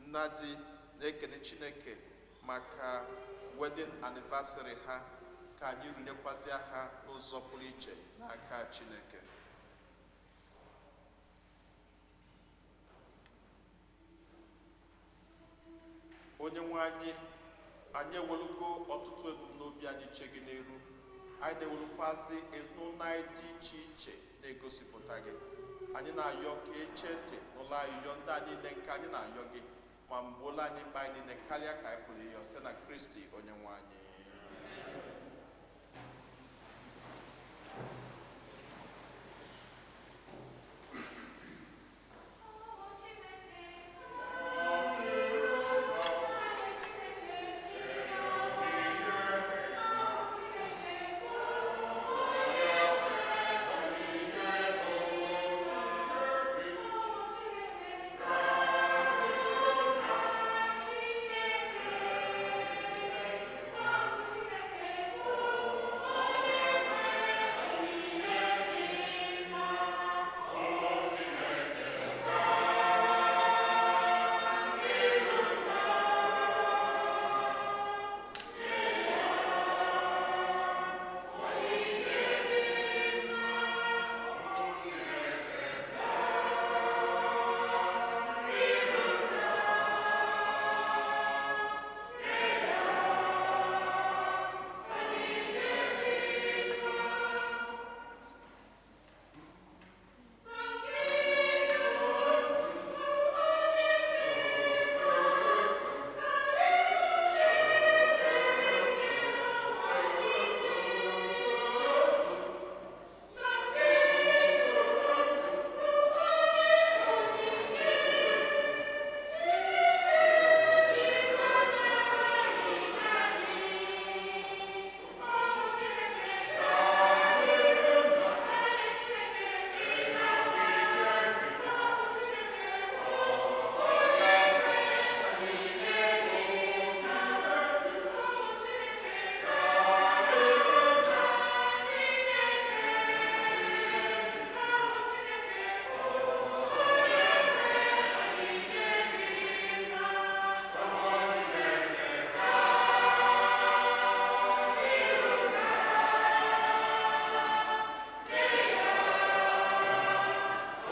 Nnadi na-ekene Chineke maka wedding anniversary ha, ka anyị runyekwazịa ha n'ụzọ pụrụ iche n'aka Chineke. Onye nwe anyị, anyị ewelugo ọtụtụ ebumnobi anyị che gị n'iru. Anyị na-ewelukwazi ezinụlọ anyị dị iche iche na-egosipụta gị. Anyị na-ayọ ka eche ntị n'ụlọ ayịyọ ndị anyị niile nke anyị na-ayọ gị, ma mgbuola anyị mkpa anyị niile karịa ka anyị pụrụ ịyọ site na Kristi onye nwe anyị.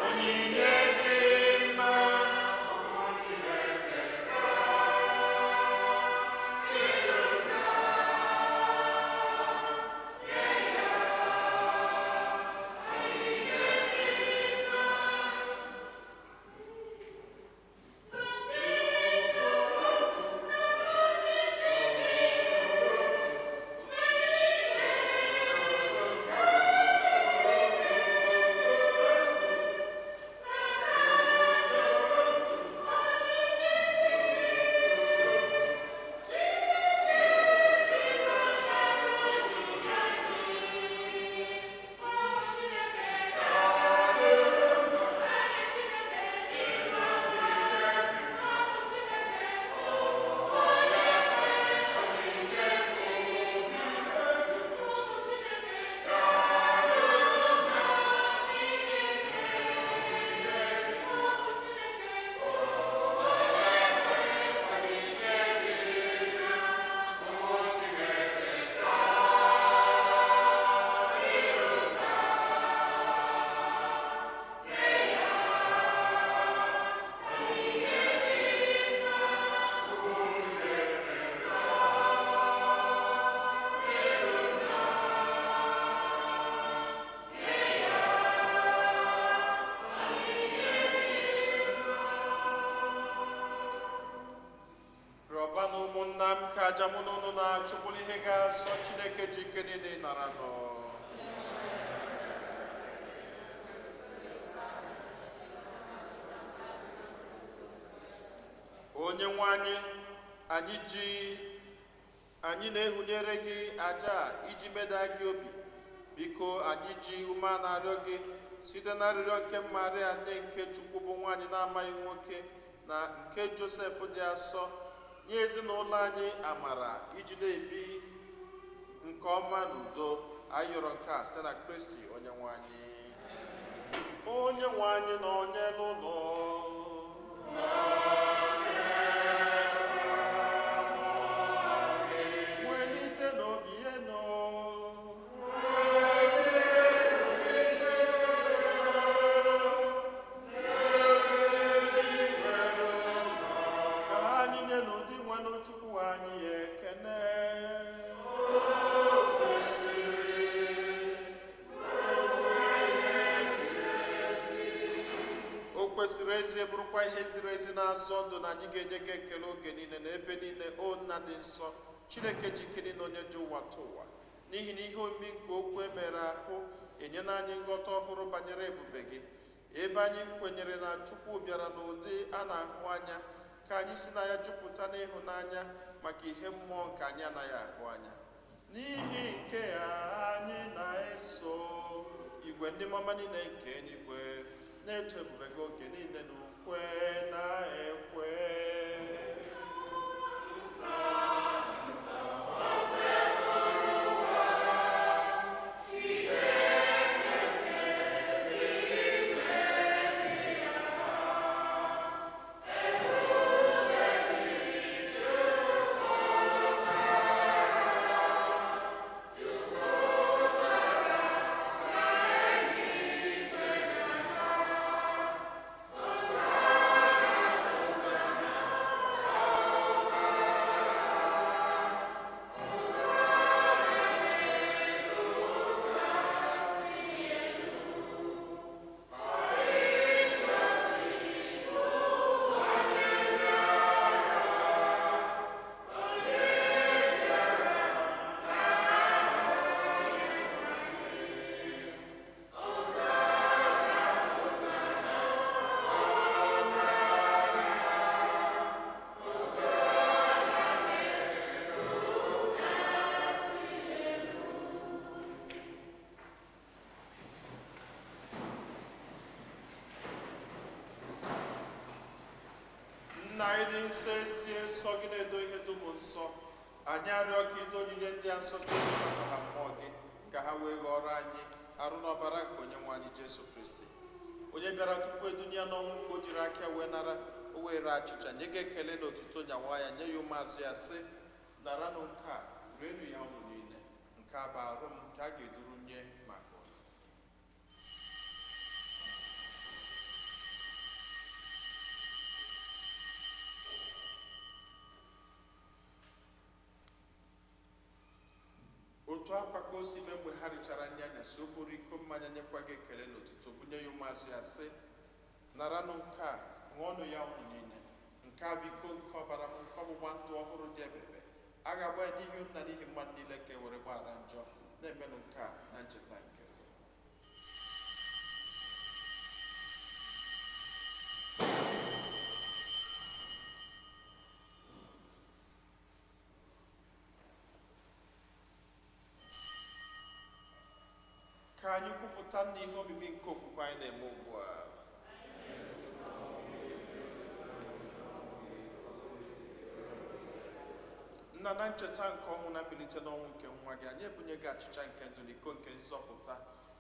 Onyinye dị mma. Rịọba na ụmụnna m ka aja mụ na unu na-achụkwuru ihe ga-asọ Chineke ji ike niile nara nọ. Onye nwe anyị, anyị ji Anyị na-ehunyere gị aja a iji meda gị obi. Biko, anyị ji ume na-arịọ gị site na arịrịọ nke Maria, nne nke Chukwu, bụ nwaanyị na-amaghị nwoke, na nke Josef dị asọ, nye ezinụlọ anyị amara iji na-ebi nke ọma n'udo. Anyị yọrọ nke a site na Kristi onye nwe anyị. Onye nwe anyị na onye n'ụlọ. Welite n'obi enu. Ka anyị nye n'ụdị nwenụ Chukwu anyị ekene. O kwesịrị ezi, bụrụkwa ihe ziri ezi na-azọ ndụ, na anyị ga-enye gị ekele oge niile na ebe niile, o Nna dị nsọ, Chineke ji ike niile, onye ji ụwa tụ ụwa, n'ihi na ihe omimi nke okwu emere ahụ enyela anyị nghọta ọhụrụ banyere ebube gị. Ebe anyị kwenyere na Chukwu bịara n'ụdị a na-ahụ anya, ka anyị si na ya jupụta n'ịhụnanya maka ihe mmụọ nke anyị anaghị ahụ anya. N'ihi nke a, anyị na-eso igwe ndị mama niile nke eluigwe na-eto ebube gị oge niile na ukwe na-ekwe. Nna anyị dị nsọ, ezie nsọ gị na-edo ihe dum nsọ. Anyị arịọ ka ido onyinye ndị a nsọ site n'ịgbasa ha mmụọ gị, ka ha wee ghọrọ anyị arụ n'ọbara nke onye nwe anyị Jesu Kristi, onye bịara tupu edunye ya n'ọnwụ ka o jiri aka wee nara, o were achịcha nye gị ekele na otuto, nyawa ya, nye ya ụmụazụ ya, sị: "Naranụ nke a, rienụ ya unu niile. Nke a bụ arụ m nke a ga-eduru nye maka unu." Otu akwa ka o si mee mgbe ha richara nri anyasị, o buru iko mmanya, nyekwa gị ekele na otuto, bunye ya ụmụazụ ya, sị: "Naranụ nke a, ṅụọnụ ya unu niile. Nke a bụ iko nke ọbara m nke ọgbụgba ndụ ọhụrụ dị ebebe. A ga-agba ya n'ihi unu na n'ihi mmadụ niile ka e were gbaghara njọ. Na-emenụ nke a na ncheta nke m." Ka anyị kwupụta na ihe omimi nke okwukwe anyị na-eme ugbu a. Nna, na ncheta nke ọnwụ na mbilite n'ọnwụ nke nwa gị, anyị ebunye gị achịcha nke ndụ na iko nke nzọpụta.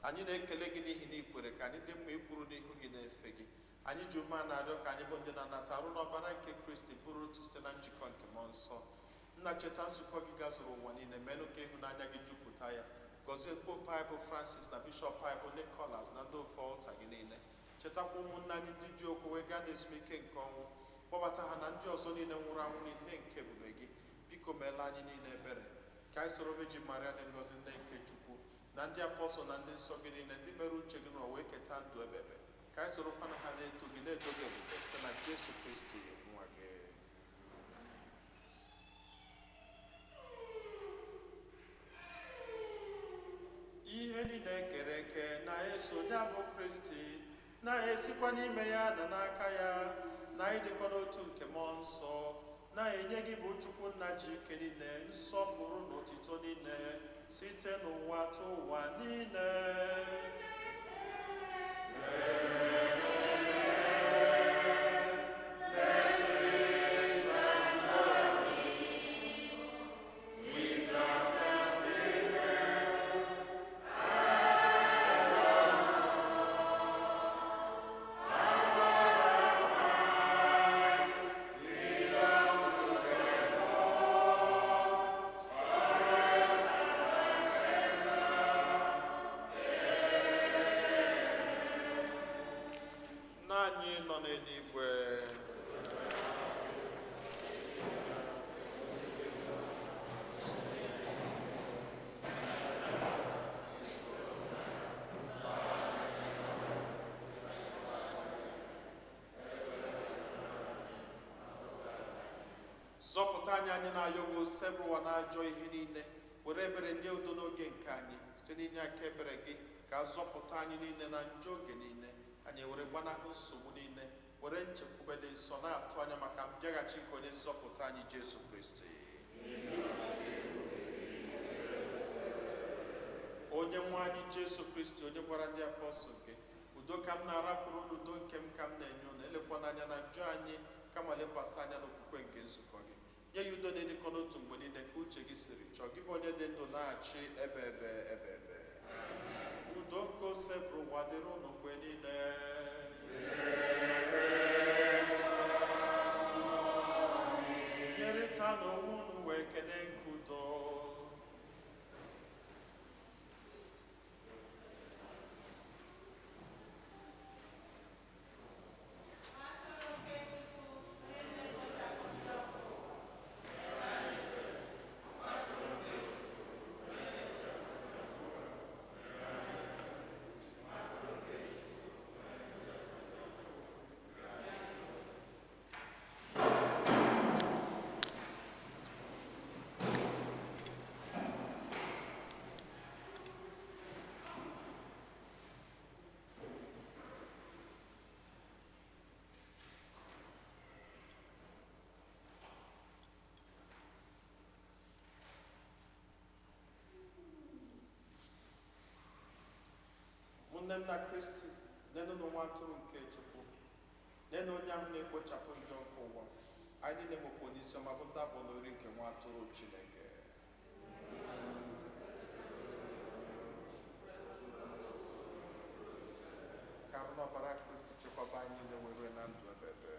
Anyị na-ekele gị n'ihi na ị kwere ka anyị dị mma ikwuru n'ihu gị na-efe gị. Anyị ji ume na-arịọ ka anyị bụ ndị na-anata arụ n'ọbara nke Kristi bụrụ otu site na njikọ nke mmụọ nsọ. Nna, cheta nzukọ gị gazuru ụwa niile, menụ ka ịhụnanya gị jupụta ya. Gọzie Pope anyị bụ Francis na Bishọp anyị bụ Nicholas na ndị ofe ọlta gị niile. Chetakwa ụmụnne anyị ndị ji okwu wee gaa n'ezumike nke ọnwụ, kpọbata ha na ndị ọzọ niile nwụrụ anwụ n'ihe nke ebube gị. Biko, meela anyị niile ebere, ka anyị soro Virgin Maria dị ngọzi, nne nke Chukwu, na ndị apọstọl na ndị nsọ gị niile, ndị mere uche gị n'ụwa wee keta ndụ ebebe, ka anyị sorokwana ha na-eto gị, na-eto gị ebube site na Jesu Kristi nwa gị. Ihe niile ekere eke na-eso ya bụ Kristi, na-esikwa n'ime ya na n'aka ya, na ịdịkọ n'otu nke mmụọ nsọ, Na-enye gị bụ Chukwu nna ji ike niile nsọpụrụ na otito niile site n'ụwa tụ ụwa niile. Nna anyị nọ n'eluigwe, zọpụta anyị, anyị na-ayọ gị, osebụwa na ajọ ihe niile, were ebere nye udo n'oge nke anyị site n'inye aka ebere gị ka a zọpụta anyị niile na njọ oge niile, anyị were gbanahụ nsogbu niile, were nchekwube dị nsọ na-atụ anya maka mbịaghachi nke onye nzọpụta anyị Jesu Kristi. Onye nwe anyị Jesu Kristi, onye gwara ndị apọstụl gị, udo ka m na-arapụrụ unu, udo nke m ka m na-enye unu, elekwana anya na njọ anyị, kama lekwasị anya n'okwukwe nke nzukọ gị, nye ya udo na-edikọ n'otu mgbe niile ka uche gị siri chọọ, gị bụ onye dị ndụ na-achị ebe ebe ebe ebe. Udo nke ose bụrụ ụwa dịrị unu mgbe niile. Nyerịta n'onwe unu wee kene nke udo. Ụmụnne m na Kristi, nenụ nwa atụrụ nke Chukwu, nenụ onye ahụ na-ekpochapụ njọ nke ụwa. Anyị niile nwekwa onyeisi ọma bụ ndị abụ n'ori nke nwa atụrụ Chineke. Ka arụ n'ọbara Kristi chekwaba anyị niile were na ndụ ebebe.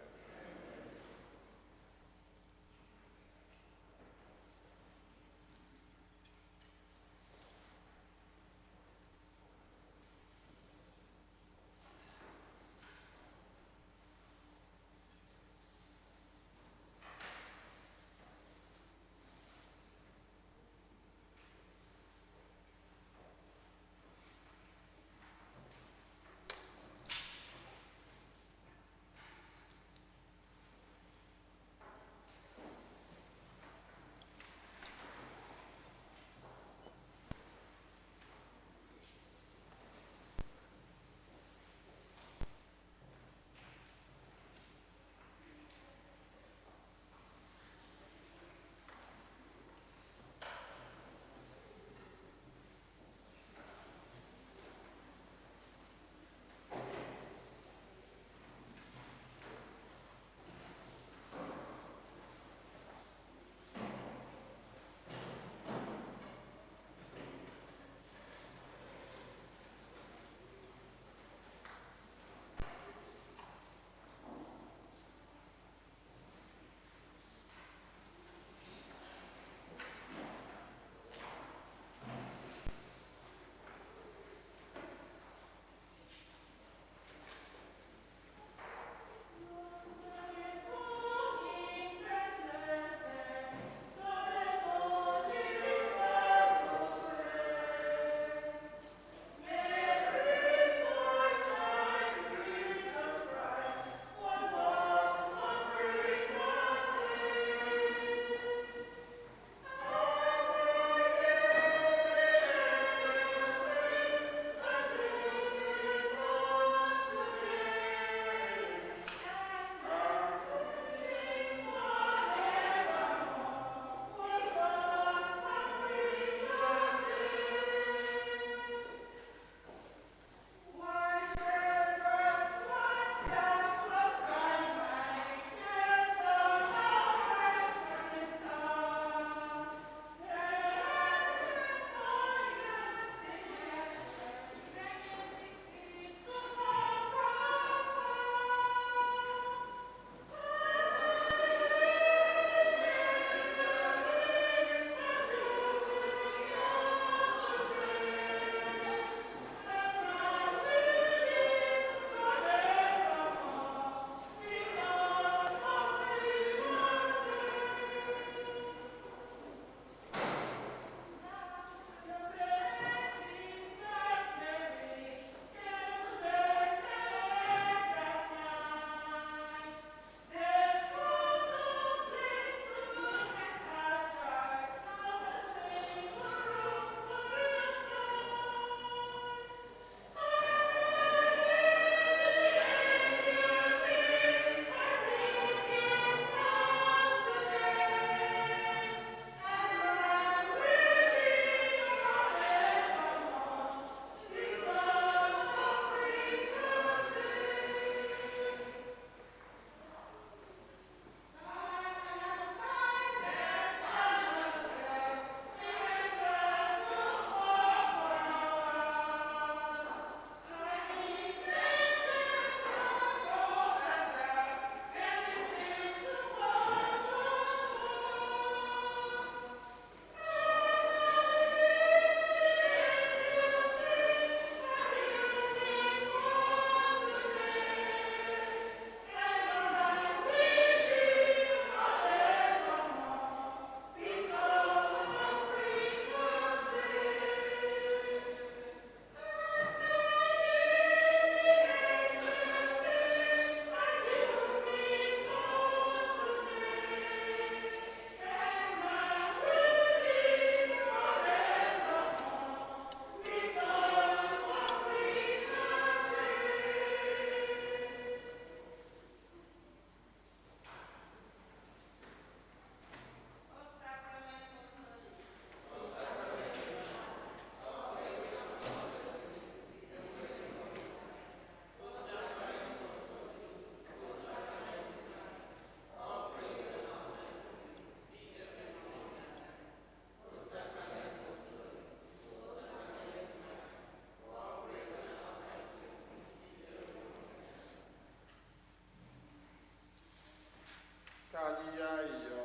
Ayịyọ.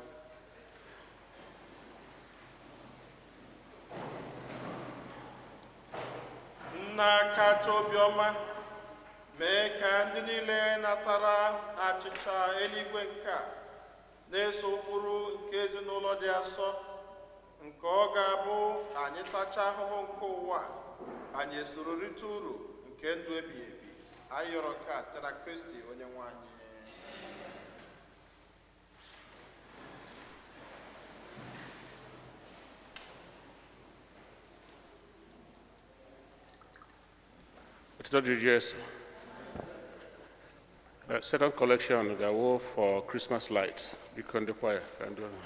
Nna kacha obiọma, mee ka ndị niile natara achịcha eluigwe nke a na-eso ụkpụrụ nke ezinụlọ dị asọ, nke ọ ga-abụ anyị tachaa ahụhụ nke ụwa a, anyị esoro rite uru nke ndụ ebighị ebi. Anyị yọrọ nke a site na Kristi onye nwe anyị. Otuto dịrị Jesu. Second collection ga-awụ for Christmas lights. Biko ndị choir ka ndị ọrụ.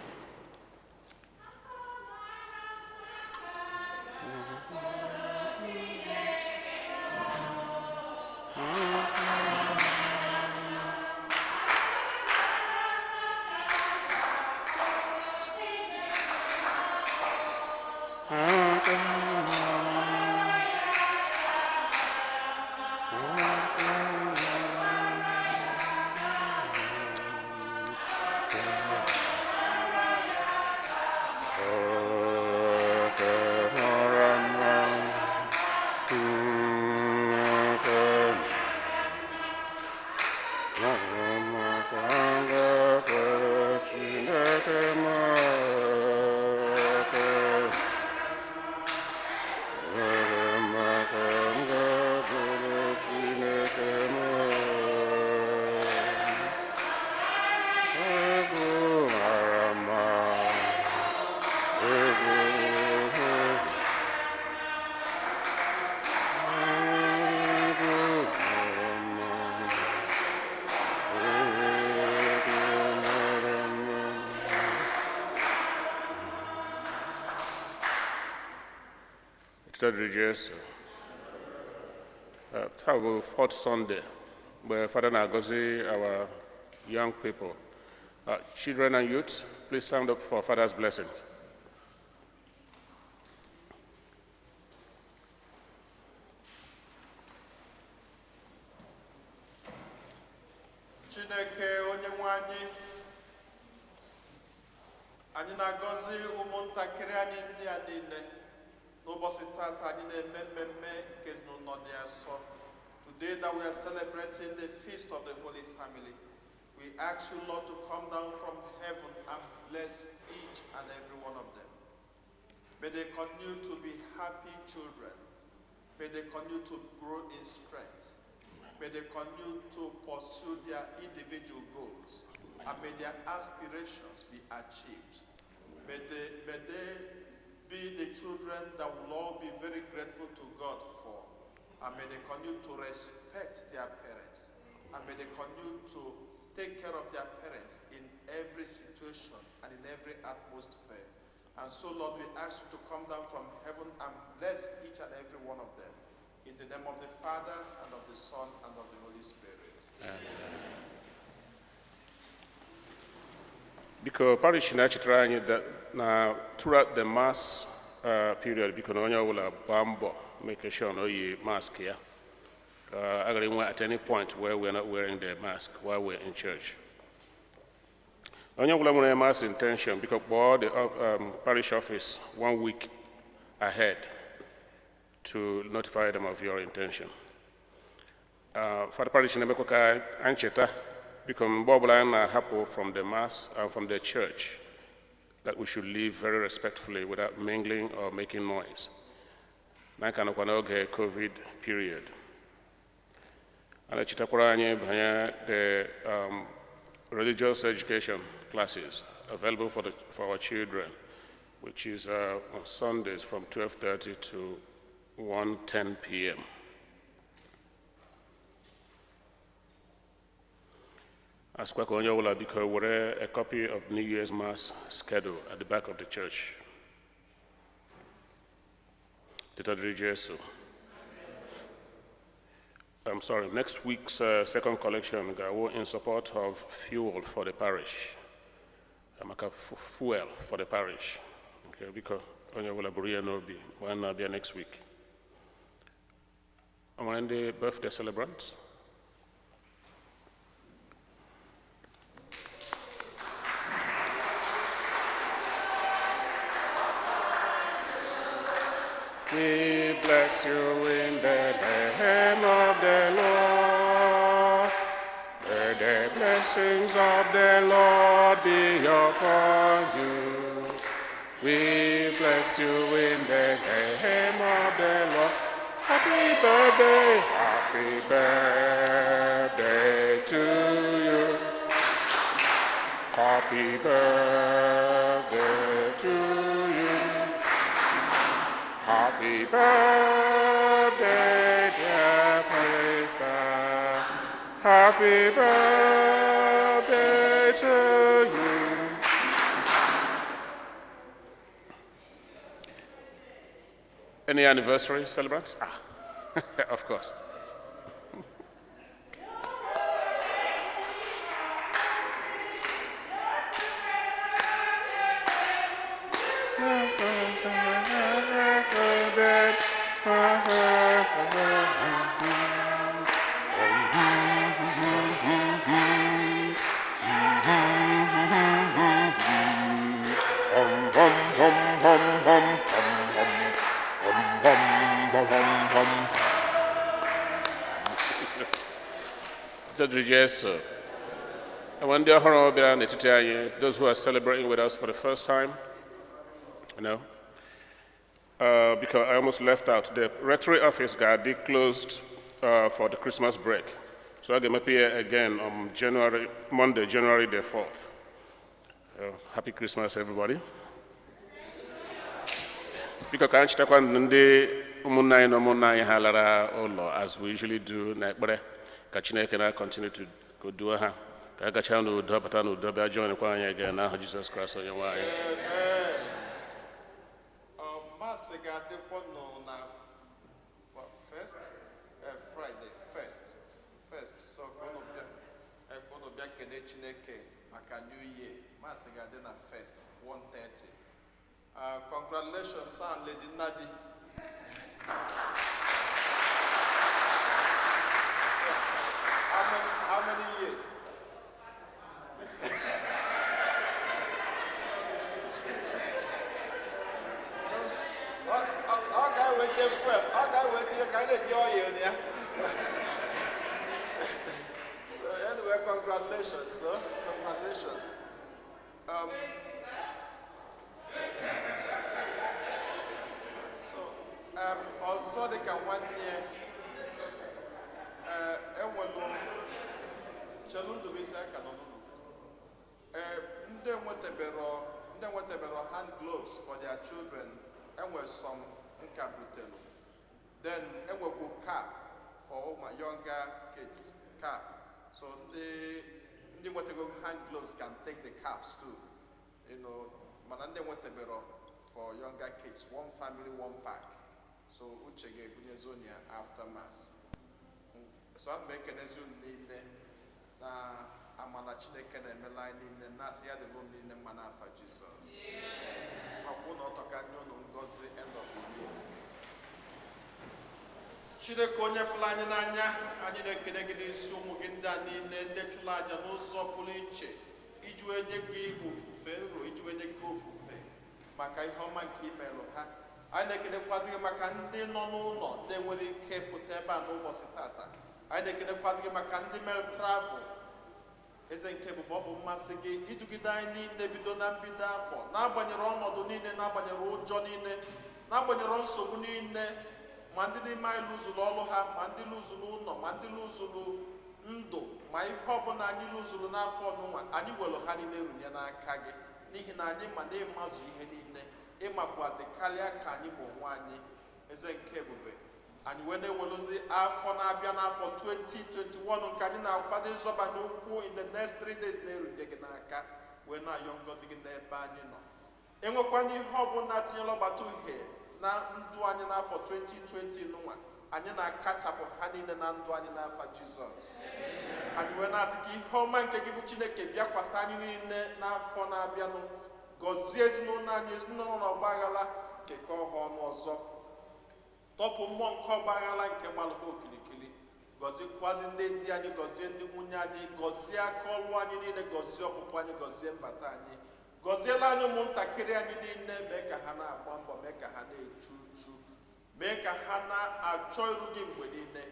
Otuto dịrị Jesu. Taa bụ fourth Sunday mgbe Father na-agọzi our young people. Children and youth, please stand up for Father's blessing. Chineke onye nwe anyị, anyị na-agọzi ụmụntakịrị anyị ndị a niile n'ụbọchị tata anyị na-eme mmemme nke ezinụlọ dị asọ. Today that we are celebrating the feast of the Holy Family, we ask you, Lord, to come down from heaven and bless each and every one of them. May they continue to be happy children. May they continue to grow in strength. May they continue to pursue their individual goals. And may their aspirations be achieved. May they be the children that will all be very grateful to God for. And may they continue to respect their parents. And may they continue to take care of their parents in every situation and in every atmosphere. And so, Lord, we ask you to come down from heaven and bless each and every one of them. In the name of the Father, and of the Son, and of the Holy Spirit. Biko parish na-echetara anyị that na throughout the mass period, biko na onye ọbụla gbaa mbọ make sure na o yi mask ya, ka a ghara inwe at any point where we are not wearing the mask while we're in church. Onye ọbụla nwere mass intention, biko kpọọ the parish office one week ahead to notify them of your intention. Father Parish na-emekwa ka anyị cheta, biko, mgbe ọbụla anyị na-ahapụ from the mass and from the church, that we should leave very respectfully without mingling or making noise. Na ka nọkwa n'oge COVID period. A na-echetakwara anyị banyere the religious education classes available for our children, which is on Sundays from 12:30 to 1:10 p.m. Asịkwa ka onye ọbụla biko were a copy of New Year's Mass schedule at the back of the church. Otuto dịrị Jesu. I'm sorry, next week's second collection ga-awụ in support of fuel for the parish. Maka fuel for the parish. Okay, biko onye ọbụla buru ya n'obi mgbe anyị na-abịa next week. O nwere ndị birthday celebrants? bless you in the name of the Lord. May the blessings of the Lord be upon you. We bless you in the name of the Lord. Happy birthday, happy birthday to you. Happy birthday to you. Happy birthday, dear Pastor. Happy birthday to you. Any anniversary celebrants? Ah, of course. Thank Jesu. And when the ọhụrụ bịara n'etiti anyị, those who are celebrating with us for the first time, you know, because I almost left out, the rectory office got closed for the Christmas break. So I'm going to appear again on January, Monday, January the 4th. Happy Christmas, everybody. Biko ka anyị chetakwa ndị ụmụnne anyị na ụmụnne anyị ha lara ụlọ, as we usually do, na ekpere ka Chineke na continue to ka duo ha ka a gachaa n'udo bata n'udo bịa join kwa anyị again n'aha Jizọs Kraịst onye nwe anyị. Amen. Maasị ga-adịkwa nụ na what, first Friday, first. So ka unu bịa, ka unu bịa kelee Chineke maka New Year. Maasị ga-adị na first 1:30. Congratulations, Sir and Lady Nnadi. How many years? Ọ ga-eweta fuel, ọ ga-eweta ihe ka anyị na-etinye oil na ya. So anyway, congratulations, sir. Congratulations. So, ọzọ dị ka nwanne ya, enwelu chelu Ndubuisi aka nọ n'ụlọ. Ndị enwetebero hand gloves for their children, enwe some nka butelu. Then enwekwu cap for all my younger kids, cap. So ndị nwetego hand gloves can take the caps too. Mana ndị nwetebero for younger kids, one family, one pack. So Uche ga-ebunye zonia after mass. So ana m ekenezi unu niile na amala Chineke na-emela anyị niile, na-asị ya dịrị unu niile mma n'afa Jizọs. Ọkwụ na ọtọ ka nye unu ngọzi end of the year. Chineke onye fụrụ anyị n'anya, anyị na-ekele gị n'isi ụmụ gị ndị a niile ndị chụrụ aja n'ụzọ pụrụ iche iji wee nye gị ofufe nro, iji wee nye gị ofufe maka ihe ọma nke imelụ ha. Anyị na-ekelekwazi gị maka ndị nọ n'ụlọ, ndị nwere ike pụta ebe a n'ụbọchị tata. Anyị na-ekelekwazi gị maka ndị mere travel. Eze nke bụ, ọ bụ mmasị gị idugide anyị niile bido na mbido afọ, n'agbanyeghị ọnọdụ niile, n'agbanyeghị ụjọ niile, n'agbanyeghị nsogbu niile, ma ndị n'ime anyị lụzuru ọrụ ha, ma ndị lụzuru ụlọ, ma ndị lụzuru ndụ, ma ihe ọbụla anyị lụzuru n'afọ ọnụnwa, anyị were ha niile runye n'aka gị, n'ihi na anyị ma na ịmazụ ihe niile, ịmakwazi karịa ka anyị ma onwe anyị. Eze nke ebube, anyị wee na-eweluzi afọ na-abịa n'afọ 2021 nke anyị na-akwado ịzọbanye ụkwụ in the next 3 days na-erunye gị n'aka, wee na-ayọ ngọzi gị n'ebe anyị nọ. Enwekwana ihe ọbụla tinyere ọgbata uhie na ndụ anyị n'afọ 2020 nụnwa, anyị na-akachapụ ha niile na ndụ anyị n'afa Jizọs. Anyị wee na-asị ka ihe ọma nke gị bụ Chineke bịakwasị anyị niile n'afọ na-abịanụ. Gọzie ezinụlọ anyị, ezinụlọ na ọgba aghara kekọọ ha ọnụ ọzọ, tọpụ mmụọ nke ọgba aghara nke gbalụ ha okirikiri. Gọzikwazi ndị di anyị, gọzie ndị nwunye anyị, gọzie aka ọlụ anyị niile, gọzie ọpụpụ anyị, gọzie mbata anyị, gọziela anyị ụmụntakịrị anyị niile. Mee ka ha na-agba mbọ, mee ka ha na-echu uchu. Mee ka ha na-achọ iru gị mgbe niile.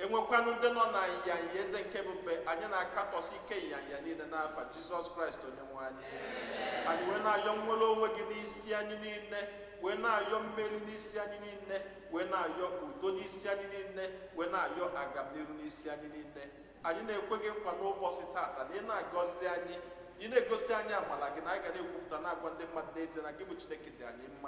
Enwekwanụ ndị nọ na nyanya, eze nke ebube, anyị na-akatọsi ike nyanya niile n'afa Jizọs Kraịst onye nwe anyị. Anyị wee na-ayọ nnwere onwe gị n'isi anyị niile, wee na-ayọ mmeri n'isi anyị niile, wee na-ayọ udo n'isi anyị niile, wee na-ayọ agamniru n'isi anyị niile. Anyị na-ekwe gị nkwa n'ụbọchị tata na ị na-agọzi anyị, ị na-egosi anyị amala gị, na anyị ga na-ekwupụta, na-agwa ndị mmadụ n'ezie na gị bụ Chineke dị anyị mma.